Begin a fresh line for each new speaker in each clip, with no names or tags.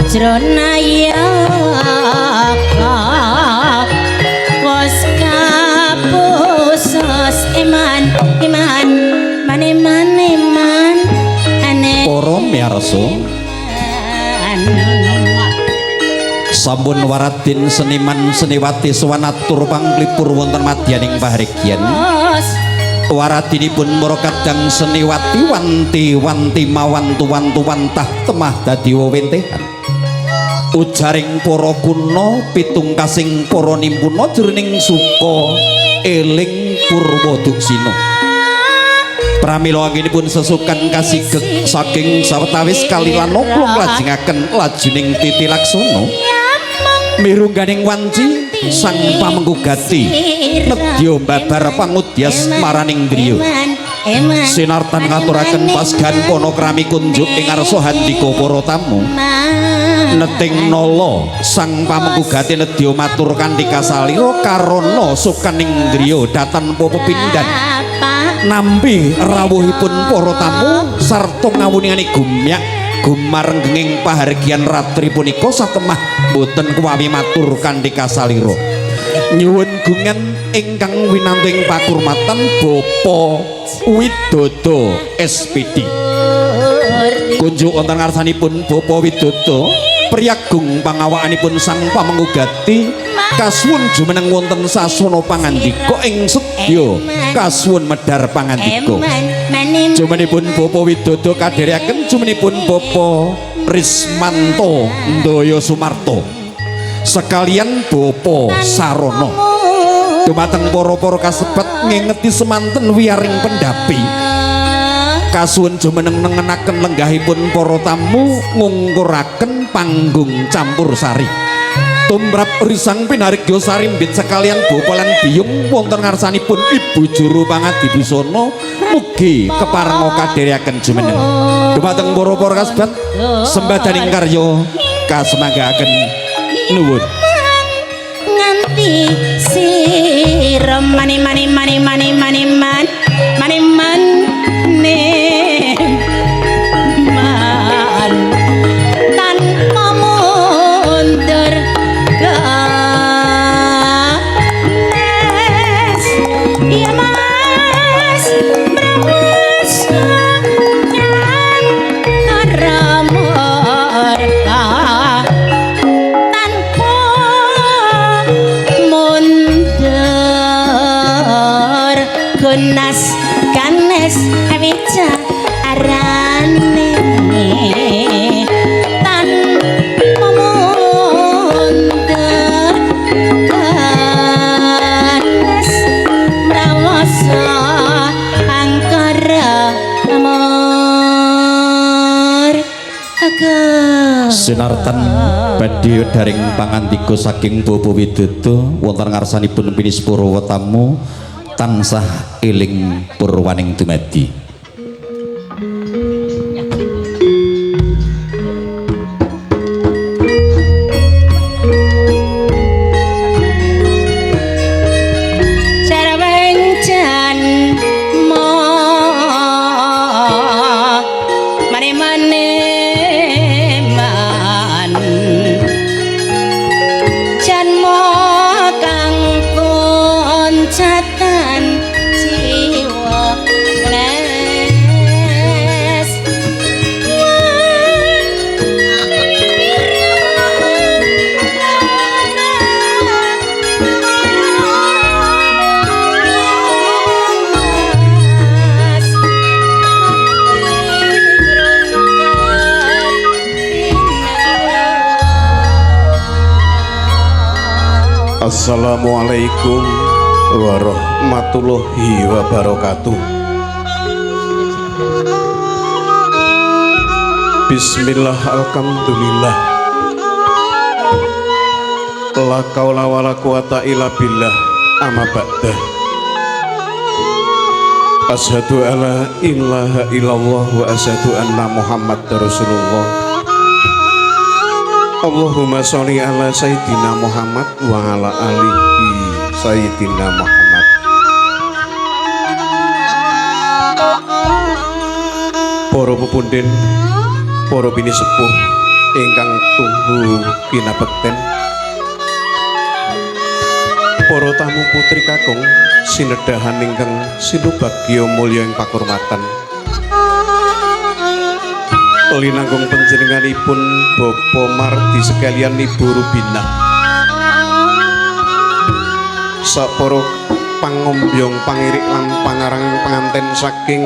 Wajranaya wos kapusos eman eman maneman eman ane.
Para miyarsa, sampun waradin seniman seniwati sowan atur panglipur wonten madyaning pahargyan. Waradinipun para kadang seniwati wanti wanti mawantu wantu wantah temah dadi wewentehan. Ujaring para kuna pitung kasing para nimpuna jroning suka eling purwa duksina. Pramila anggenipun sesukan kasigek saking sawetawis kalilana kula nglajengaken lajuning titi laksana mirungganing wanci sang pamengku gati nedya babar pangudyas maraning griya. Sinartan ngaturaken pasgan panakrami kunjuk ing ngarsa handika para tamu. Neting nala sang pamengku gati nedya matur kanthi kasalira karana sukaning griya datan pepindhan nampi rawuhipun para tamu sarta ngawuningani gumyak gumarenggenging pahargyan ratri punika satemah boten kuwawi matur kanthi kasalira. Nyuwun gungan ingkang winantu ing pakurmatan Bapak Widodo SPD. Kunjuk wonten ngarsanipun Bapak Widodo priyagung pangawakanipun sang pamengku gati kasuwun jumeneng wonten sasana pangandika ing sedya kasuwun medhar pangandika. Jumenipun Bapak Widodo kadherekaken jumenipun Bapak Rismanto Ndaya Sumarto sekalian Bapak Sarono. Dumateng para-para kasebat ngingeti semanten wiyaring pendhapi. Kasuwun jumeneng nengenaken lenggahipun para tamu ngungkuraken panggung campur sari. Tumrap risang pinarigya sarimbit sekalian bapa lan biyung wonten ngarsanipun Ibu Juru Pangadibusana mugi keparenga kadherekaken jumeneng. Dumateng para-para kasebat sembadaning karya kasumanggaaken nuwun.
Nganti sira mani mani mani mani mani man mani man ne man tanpa mundur ganes ya mas bramas karamorka tanpa mundur gunas ganes wicarane tanpa mundur ganes mrawasa angkara amor.
Sinartan badhe daring pangandika saking Bapak Widodo wonten ngarsanipun pinisepura tamu tansah eling purwaning dumadi.
Carabeng janma mane mane man janma kang koncatan jiwa nes.
Assalamualaikum warahmatullahi wabarakatuh. Bismillah, alhamdulillah. La kaula wala quwata illa billah, amma ba'da. Asyhadu alla ilaha illallah wa asyhadu anna Muhammad Rasulullah. Allahumma sholli ala Sayyidina Muhammad wa ala alihi Sayyidina Muhammad. Para pepundhen, para pinisepuh, ingkang tuhu kinabekten. Para tamu putri kakung sinedahan ingkang sinubagya mulya ing pakurmatan. Linangkung panjenenganipun Bapak Mardi sekalian Ibu Rubina. Sapara pangombyong pangirik lan pangarang penganten saking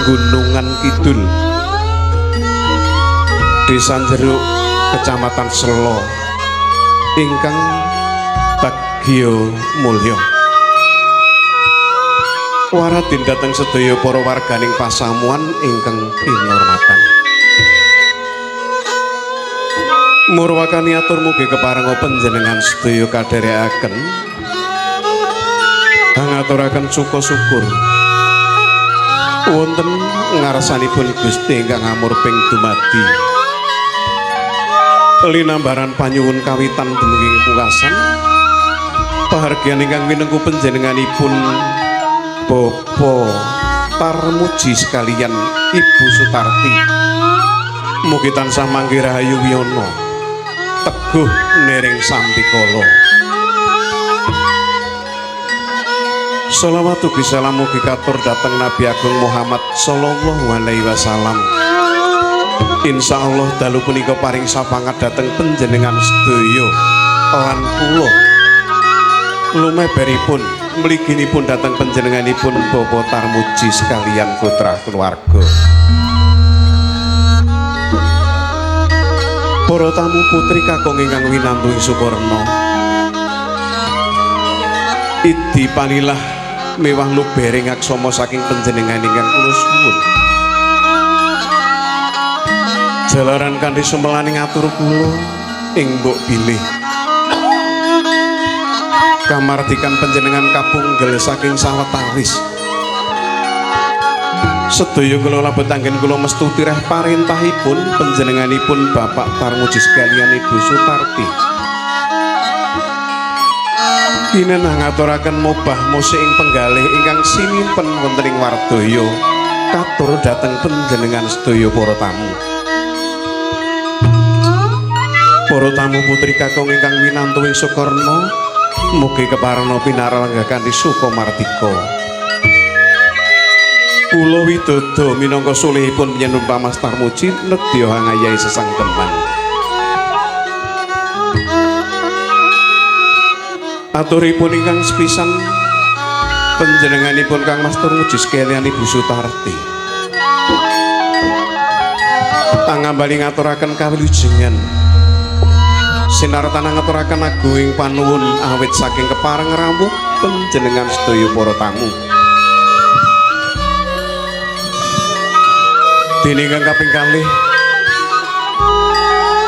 Gunungan Kidul, Desa Jeruk, Kecamatan Selo, ingkang bagya mulya. Waradin dhateng sedaya para warganing pasamuan ingkang kinurmatan. Murwakani atur mugi keparenga panjenengan sedaya kadherekaken hangaturaken suka syukur wonten ngarsanipun Gusti ingkang amurping dumadi. Linambaran panyuwun kawitan dumugi pungkasan pahargyan ingkang winengku panjenenganipun Bapak Tarmuji sekalian Ibu Sutarti. Mugi tansah manggi rahayu wiyono, teguh nering sambikala. Shalawat ugi salam mugi katur dhateng Nabi Agung Muhammad sallallahu alaihi wasallam. Insyaallah dalu punika paring sapangat dhateng panjenengan sedaya lan kula. Lumeberipun mliginipun dhateng panjenenganipun Bapak Tarmuji sekalian putra keluarga. Para tamu putri kakung ingkang winantu ing Sukarna, idi panilah mewah lubering aksama saking panjenengan ingkang kula suwun. Jalaran kanthi sumelaning atur kula ing mbok bilih kamardikan panjenengan kapunggel saking sawetawis. Sedaya kula lebet anggen kula mestu tireh parentahipun panjenenganipun Bapak Tarmuji sekalian Ibu Sutarti. Kinenah ngaturaken mobah musik ing penggalih ingkang sinimpen wonten ing wardaya katur dhateng panjenengan sedaya para tamu. Para tamu putri kakung ingkang winantu ing Sukarna, mugi keparana pinaralangga kanthi suka mardika. Kula Widodo minangka sulihipun panjenengan Mas Tarmuji nedya hangayahi sesanggeman. Aturipun ingkang sepisan panjenenganipun Kang Mas Tarmuji sekalian Ibu Sutarti. Tangambali ngaturaken kawilujengan. Sinartana ngaturaken agung panuwun awit saking kepareng rawuh panjenengan sedaya para tamu. Dene ingkang kaping kalih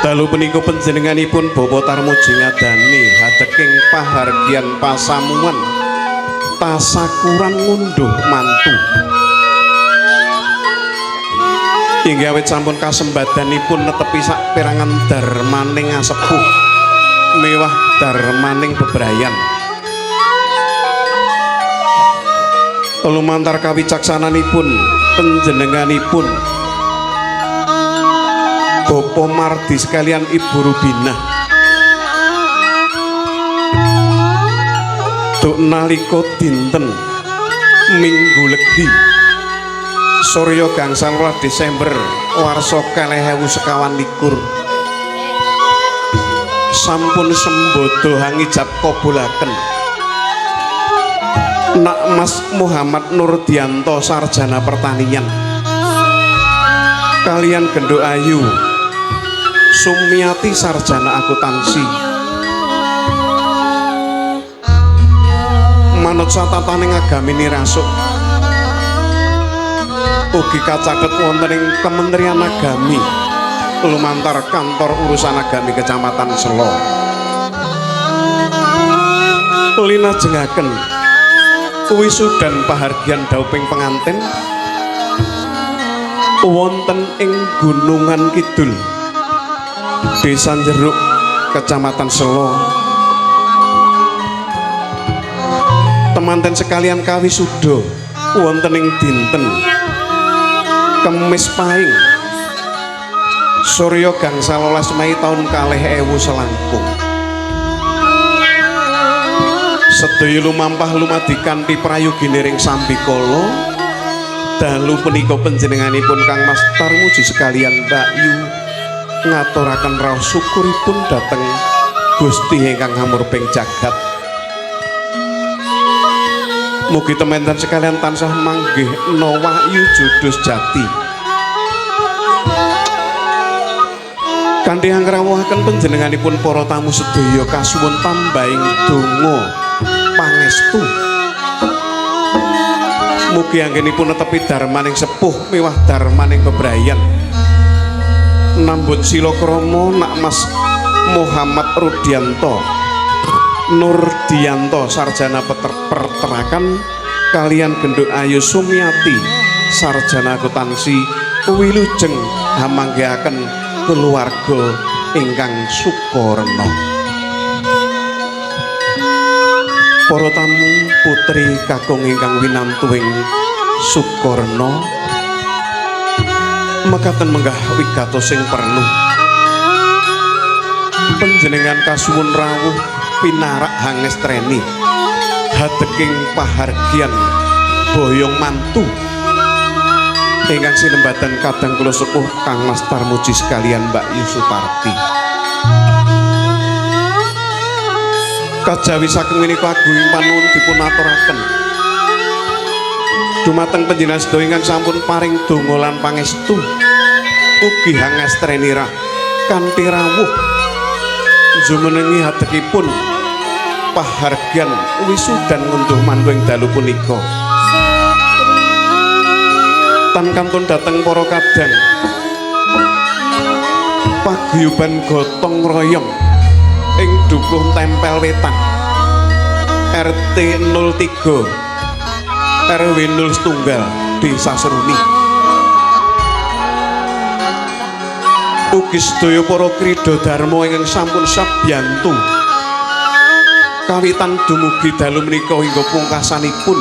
dalu punika panjenenganipun Bapak Tarmuji ngadani hadeking pahargyan pasamuan tasakuran ngunduh mantu. Inggih awit sampun kasembadanipun netepi saperangan darmaning asepuh mewah darmaning bebrayan. Lumantar kawicaksananipun panjenenganipun Bapak Mardi sekalian Ibu Rubinah duk nalika dinten Minggu Legi surya gangsal welas Desember warsa 2021 sampun sembodo hangijab kabulaken Nak Mas Muhammad Nurdianto sarjana pertanian kalian Genduk Ayu Sumiati sarjana akuntansi manut satataning agamine rasuk ugi kacathet wonten ing Kementerian Agami lumantar kantor urusan agami Kecamatan Selo. Linajengaken wisudan pahargyan dauping pengantin wonten ing Gunungan Kidul, Desa Jeruk, Kecamatan Selo. Temanten sekalian kawisuda wonten ing dinten Kemis Pahing Surya gangsal 12 Mei taun 2000 selangkung. Sedaya lumampah lumadi kanthi prayogi ring sambikala. Dalu punika panjenenganipun Kang Mas Tarmuji sekalian Mbak Yu ngaturaken raos syukuripun dhateng Gusti ingkang ngamurping jagat. Mugi temanten sekalian tansah manggih no wahyu jodoh sejati. Kanthi angrawuhaken panjenenganipun para tamu sedaya kasuwun tambahing donga pangestu. Mugi anggenipun netepi dharmaning sepuh miwah dharmaning bebrayan. Nambut sila krama nak Mas Muhammad Rudianto Nurdianto sarjana peternakan kalian Genduk Ayu Sumiati sarjana akuntansi wilujeng hamanggihaken keluarga ingkang sukarena. Para tamu putri kakung ingkang winantuing sukarena mekaten menggah wigatos sing perlu. Panjenengan kasuwun rawuh pinarak hangestreni hadeking pahargyan boyong mantu ingkang sinembatan kadang kula sepuh Kang Mas Tarmuji sekalian Mbak Yu Suparti. Kajawi saking menika agunging panuwun dipun aturaken dumateng panjenengan sedaya ingkang sampun paring donga lan pangestu ugi hangestreni rah kanthi rawuh jumenengi hadekipun pahargyan wisudan ngunduh mantu ing dalu punika. Tan kantun dhateng para kadang paguyuban gotong royong ing Dukuh Tempel Wetan RT 03 RW 0 setunggal Desa Seruni. Ugi sedaya para krida dharma ingkang sampun sabyantu kawitan dumugi dalu menika hingga pungkasanipun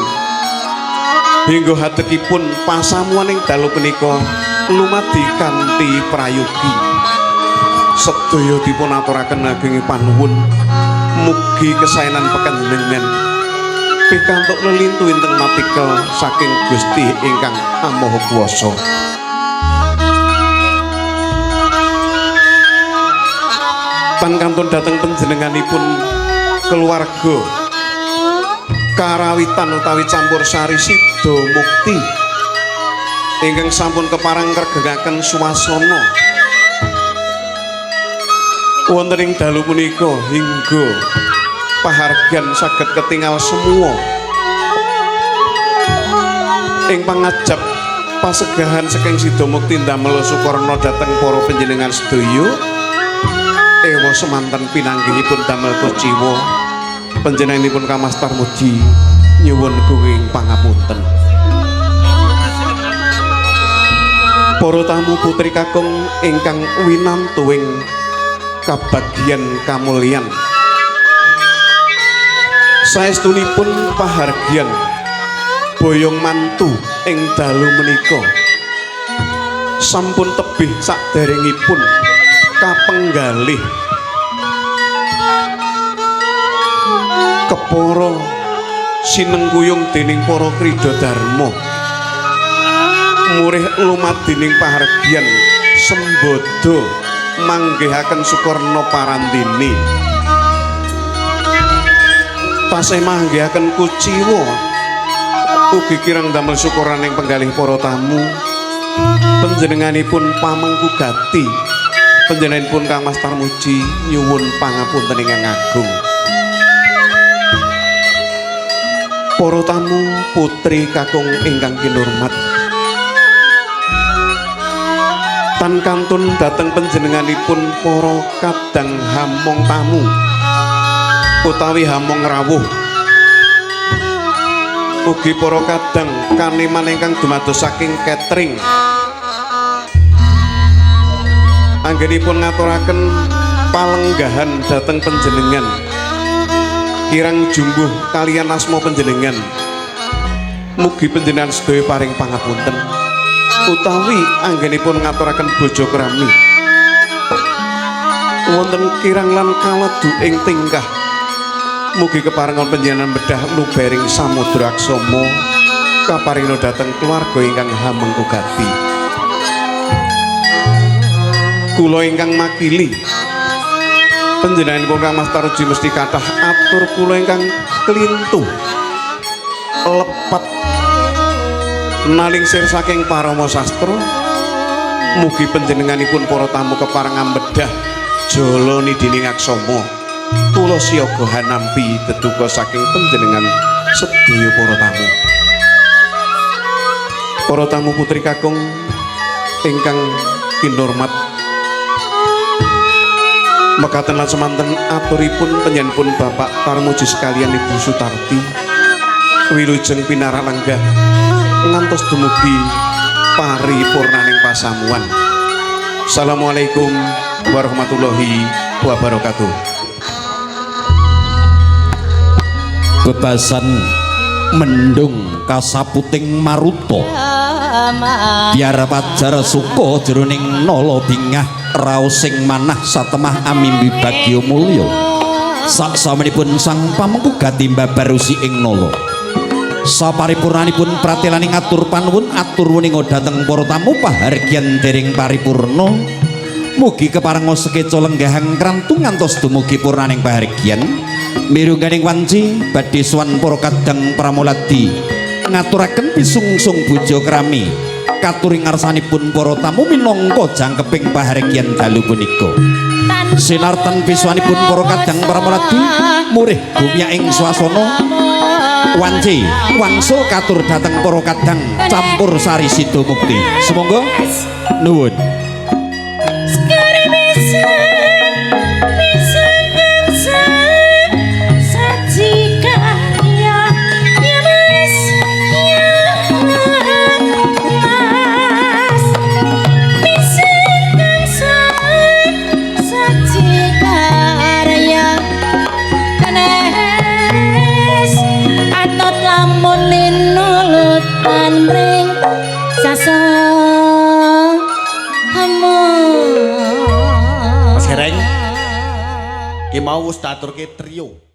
hingga hadekipun pasamuan ing dalu punika lumadi kanthi prayogi. Sedaya dipun aturaken ageng panuwun mugi kesaenan pekanjenengan pikantuk lelintu inten matikel saking Gusti ingkang Maha Kuwasa. Tan kantun dhateng panjenenganipun keluarga Karawitan utawi campur sari Sido Mukti ingkang sampun kepareng ngregengaken swasana wonten ing dalu punika hingga pahargyan saged ketingal semua ing pangajap pasegahan saking Sido Mukti ndamel sukarna dhateng para panjenengan sedaya. Ewa semanten pinanggihipun damel kuciwa panjenenganipun Kang Mas Tarmuji nyuwun gunging pangapunten. Para tamu putri kakung ingkang winantuing kabagyan kamulyan, saestunipun pahargyan boyong mantu ing dalu menika sampun tebih saderengipun kapenggalih kepara sinengkuyung dening para krida dharma murih lumadining pahargyan sembodo manggihaken sukarna parandini tasih manggihaken kuciwa ugi kirang damel syukuraning penggalih para tamu. Panjenenganipun pamengku gati panjenenganipun Kang Mas Tarmuji nyuwun pangapunten ingkang agung. Para tamu putri kakung ingkang kinurmat, tan kantun dhateng panjenenganipun para kadang hamong tamu utawi hamong rawuh ugi para kadang kaneman ingkang dumados saking catering anggenipun ngaturaken palenggahan dhateng panjenengan kirang jumbuh kalian asma panjenengan. Mugi panjenengan sedaya paring pangapunten utawi anggenipun ngaturaken bojo krami Wonten kirang lan kaledu ing tingkah. Mugi keparengan panjenengan bedah lubering samudra aksama kaparingna dhateng keluarga ingkang hamengku gati. Kula ingkang makili panjenenganipun Kang Mas Taruji mesti kathah atur kula ingkang klintu lepat nalingsir saking parama sastra. Mugi panjenenganipun para tamu keparengan bedah jala nidining aksama. Kula siaga hanampi teduka saking panjenengan sedaya para tamu. Para tamu putri kakung ingkang kinurmat, mekaten lan semanten aturipun panjenenganipun Bapak Tarmuji sekalian Ibu Sutarti wilujeng pinarak lenggah ngantos dumugi paripurnaning pasamuan. Assalamualaikum warahmatullahi wabarakatuh.
Bebasan mendung kasaputing maruta biar wajar suka jroning nala bingah raosing manah satemah amimbi bagya mulya. Saksamunipun sang pamengku gati mbabar usi ing nala. Saparipurnanipun pratelani ngatur panuwun atur wuninga dhateng para tamu pahargyan dering paripurna. Mugi keparenga sekeca lenggahang krantu ngantos dumugi purnaning pahargyan. Mirungganing wanci badhe sowan para kadang pramuladi ngaturaken pisungsung bojo krami katuri ngarsanipun para tamu minangka jangkeping pahargyan dalu punika. Sinartan pisuwanipun para kadang pramuladi murih gumya ing swasana wanci wangsul katur dhateng para kadang campur sari sida mukti. Sumangga nuwun.
Mas Gareng, ki mau wis diaturke trio.